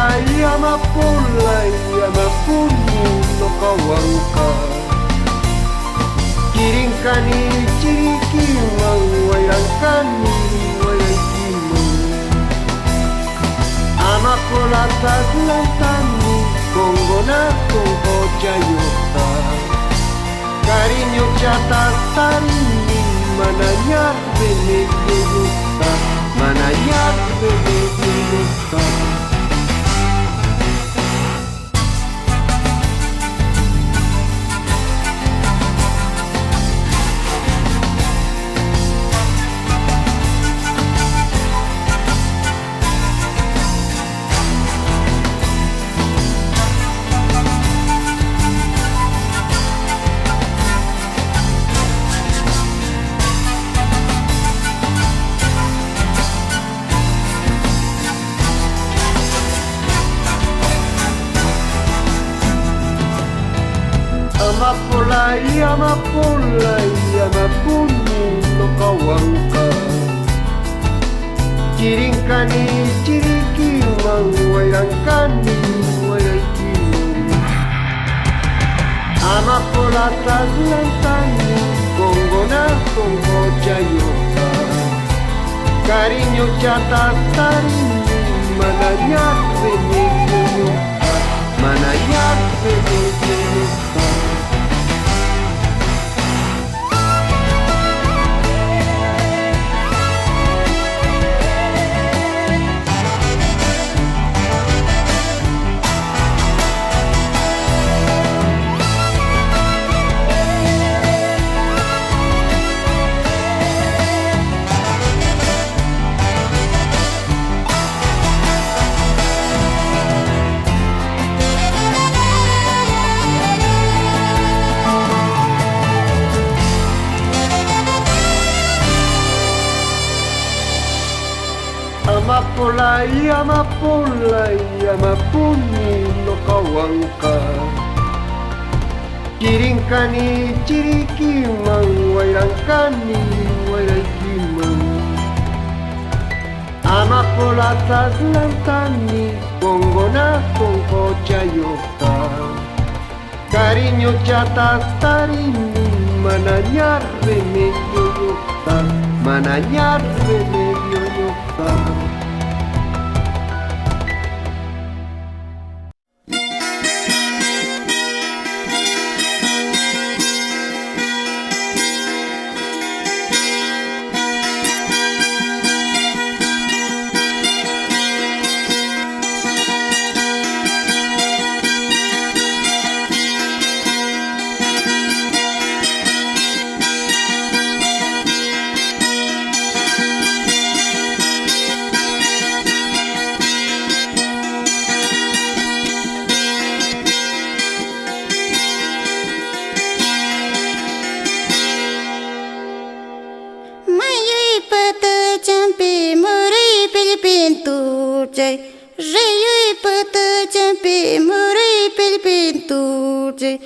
Amapola, amapola, amapuni ñuqawanqa. Chirinkani chirikiman, wayrankani wayraykiman. Amapola taslantani, Congona congochayuqta. Cariño chata tarini, manaña remedioyuqta, manaña remedioyuqta. Amapola, amapola, amapuni ñuqawanqa. Chirinkani chirikiman, wayrankani wayraykiman. Amapola taslantani, Congona congochayuqta. Cariño chata tarini, manaña remedioyuqta, manaña remedioyuqta. Amapola, amapola, amapuni ñuqawanqa. Chirinkani chirikiman, wayrankani wayraykiman. Amapola taslantani, Congona congochayuqta. Cariño chata tarini, manaña remedioyuqta, manaña remedioyuqta. Mayuypa tachanpi muruy pillpintuchay, riyuypa tachanpi muruy pillpintuchay.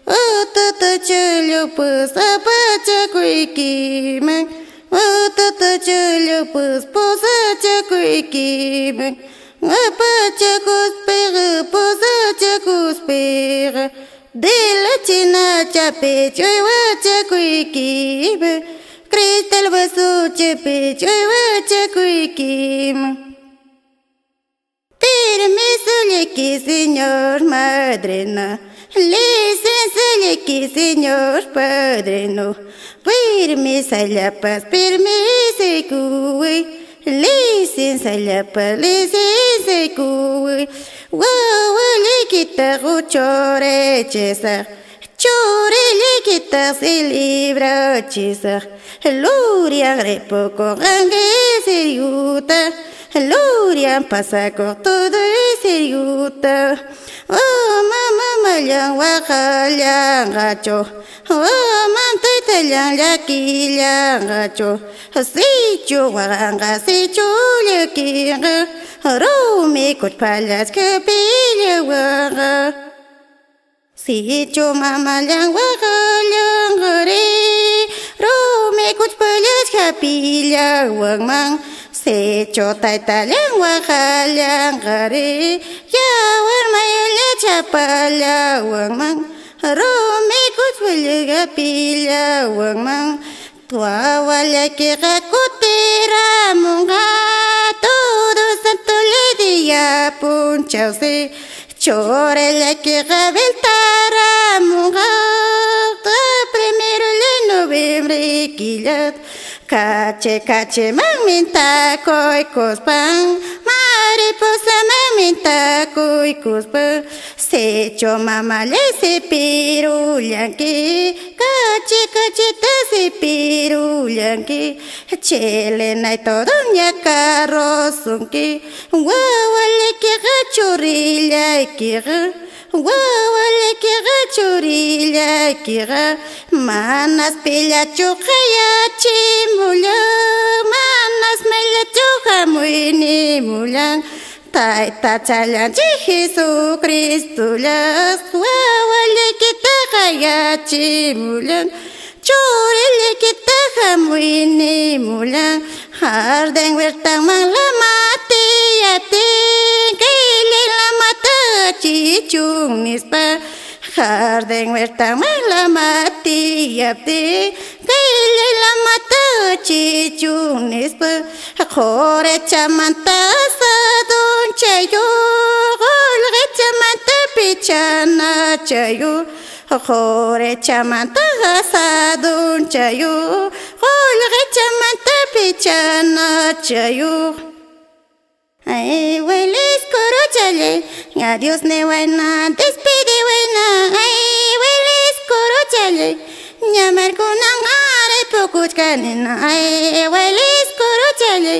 Utatachullupas apachakuykiman, utatachullupas pusachakuykiman. Apachakuspiqa pusachakuspiqa, dilachinachapi chuywachakuykiman. Cristal vasuchapi chuywachakuykiman. Permiso señor madrina, licencia señor padrino. Permiso llapas, permiso kuy, licencia llapas, licencia kuy. Wawalikita chorechesaq, churilikita celebrachisaq. Lurian repoco angeseriuta, lurian pasaco todo eseriuta. Oh mama mallan waqallan gacho, oh mantaytallan llakillan gacho. Sichu waqanqa sichu llakinqa, rumi kuchpallas kapillawanqa. Sichu mamallan waqallan qari, rumi kuchpallas kapillawanman. Sichu taytallan waqallanqari yawar mayulla chapallawanman rumi kuchwilliqa pillawanman wawallaykiqa kutiramunqa todo santo día punchawsi churillaykiqa viltaramunqa primero de noviembre killat kache kache mamintakuykuspan mariposa mamintakuykuspan sichu mamallay sipirullanki kachi kachita sipirullanki chilinay todoña carrosunki wawallaykiqa churillaykiqa wawallaykiqa churillaykiqa manas pillachu qayachimullan manas mayllachu hamuynimulan Taytachallanchik Jesucristullas wawallaykita qayachimulan churillaykita hamuynimulan jardín huertaman lamatiyatin qillay lamata chichun nispa jardín huertaman lamatiyaptin qillay lamata chichun nispa qurichamanta asadunchayu qullqichamanta pichanachayu qurichamanta asadunchayu qullqichamanta pichanachayu. Ay, hueles corochale, adiós ne buena, despide buena. Ay, hueles corochale, ñamarkunan are pukuchkanina. Ay, hueles corochale,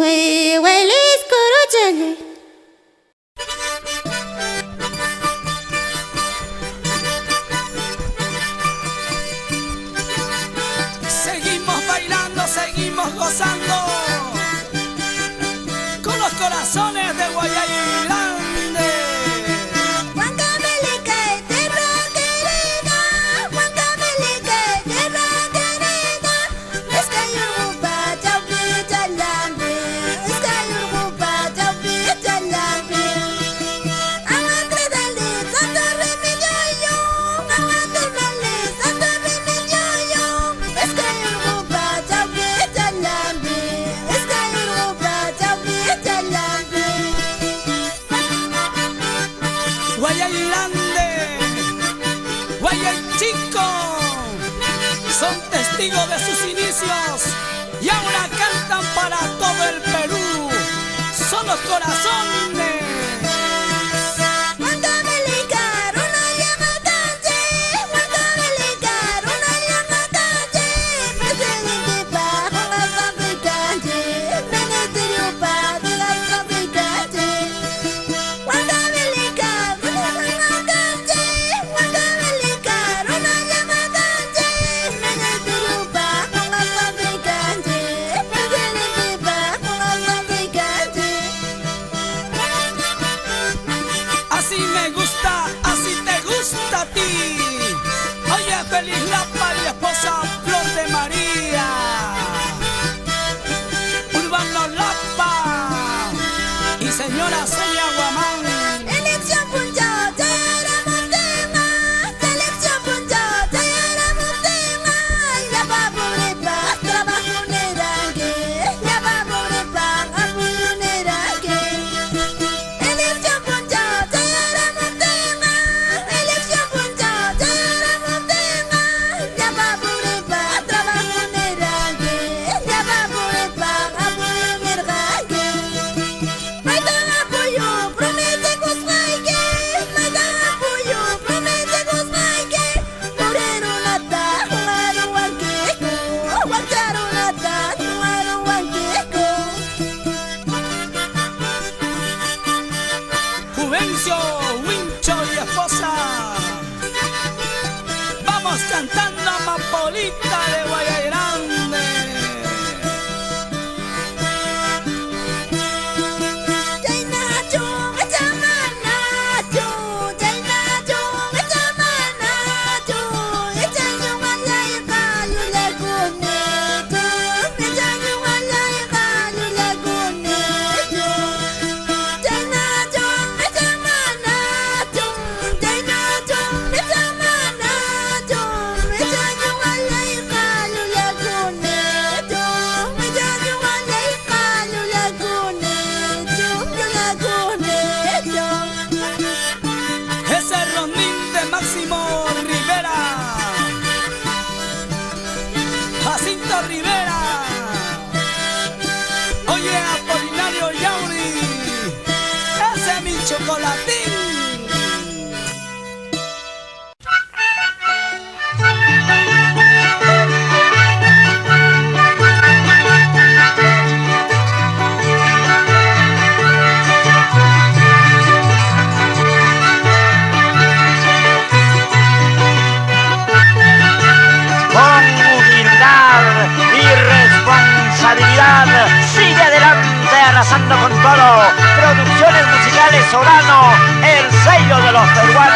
ay, hueles corochale. Seguimos bailando, seguimos gozando con los corazones de Guayaquil. Huancavelica, tierra querida, Huancavelica, tierra querida, Escayurgupa, chaupi, chalampi, Escayurgupa, chaupi, chalampi. Aguantredali, santo remedio, aguantredali, santo remedio, Escayurgupa, chaupi, chalampi, Escayurgupa, chaupi, chalampi. Guayaquilande, Guayay Chico, son testigos de sus inicios y ahora cantan para todo el Perú. Son los corazones. Huancavelica, runa llamatanche, Huancavelica, runa llamatanche, presidente pa, Huancavelicanche, ministerio pa, Huancavelicanche. Huancavelica, runa llamatanche, Huancavelica, runa llamatanche, ministerio pa, Huancavelicanche, presidente pa, Huancavelicanche. Así me gusta, así te gusta a ti. Oye, feliz Lapa y esposa Flor de María. Urbano Lapa y señora Celia Guamán. Elección punchaw chayaramuptinqa, selección punchaw chayaramuptinqa, llapa pobrepaq trabajo niranki, llapa pobrepaq apoyo niranki. Elección punchaw chayaramuptinqa, elección punchaw chayaramuptinqa, llapa pobrepaq trabajo niranki, llapa pobrepaq apoyo nirqanki. Maytan apoyo prometekusqayki, maytan apoyo prometekusqayki, pobre runata qunqaruwankiku, wakcha runata qunqaruwankiku. Juvencio, Wincho y esposa. Vamos cantando Amapolita de Guayagrande. Chaynachu ichamanachu, chaynachu ichamanachu, ichayuqallayqa llullakunichu, ichayuqallayqa llullakunichu. todo. Producciones Musicales Sorano, el sello de los peruanos.